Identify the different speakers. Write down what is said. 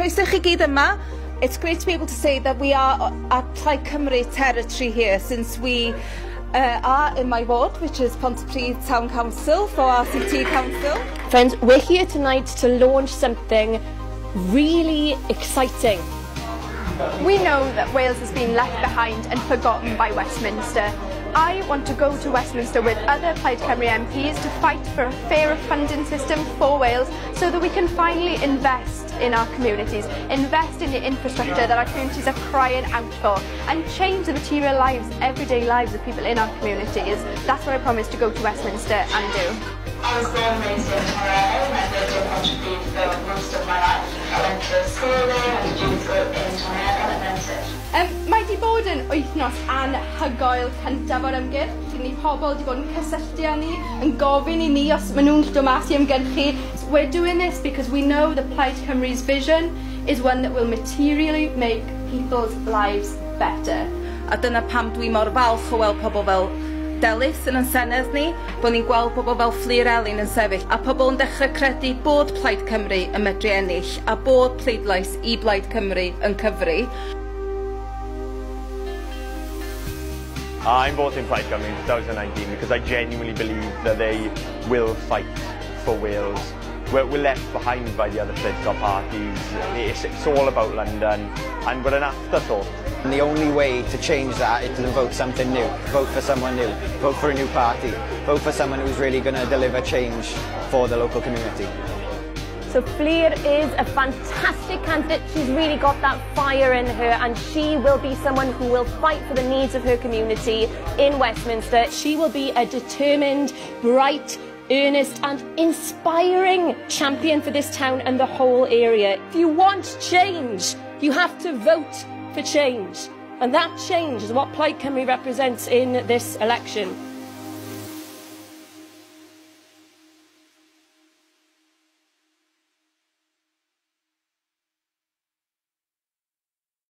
Speaker 1: Croeso chi gyd yma. It's great to be able to say that we are at Plaid Cymru territory here since we are in my ward, which is Pontypridd Town Council for RCT Council.
Speaker 2: Friends, we're here tonight to launch something really exciting.
Speaker 3: We know that Wales has been left behind and forgotten by Westminster. I want to go to Westminster with other Plaid Cymru MPs to fight for a fairer funding system for Wales so that we can finally invest in our communities, invest in the infrastructure that our communities are crying out for, and change the material lives, everyday lives of people in our communities. That's what I promise to go to Westminster and do.
Speaker 4: I was born and raised in Toronto and I've lived in Pontypridd for most of my life. I went to school there, went to junior school in Toronto and then it.
Speaker 3: Mae di bod yn wythnos anhygoel cyntaf o'r ymgyrch. Ni pobl di bod yn cysylltu â ni, yn gofyn i ni os maen nhw'n dod mas i ymgyrchu. We're doing this because we know that Plaid Cymru's vision is one that will materially make people's lives better.
Speaker 1: A dyna pam dwi mor falch o weld pobl fel Delyth yn Senedd ni, bod ni'n gweld pobl fel Fflur Elin yn sefyll, a pobl yn dechrau credu bod Plaid Cymru yn medru ennill, a bod pleidlais i Blaid Cymru yn cyfri.
Speaker 5: I'm voting Plaid Cymru in 2019 because I genuinely believe that they will fight for Wales. We're left behind by the other political parties. It's all about London, and we're an afterthought.
Speaker 6: And the only way to change that is to vote something new, vote for someone new, vote for a new party, vote for someone who's really going to deliver change for the local community.
Speaker 2: So Fflur is a fantastic candidate. She's really got that fire in her, and she will be someone who will fight for the needs of her community in Westminster. She will be a determined, bright, earnest and inspiring champion for this town and the whole area. If you want change, you have to vote for change. And that change is what Plaid Cymru represents in this election.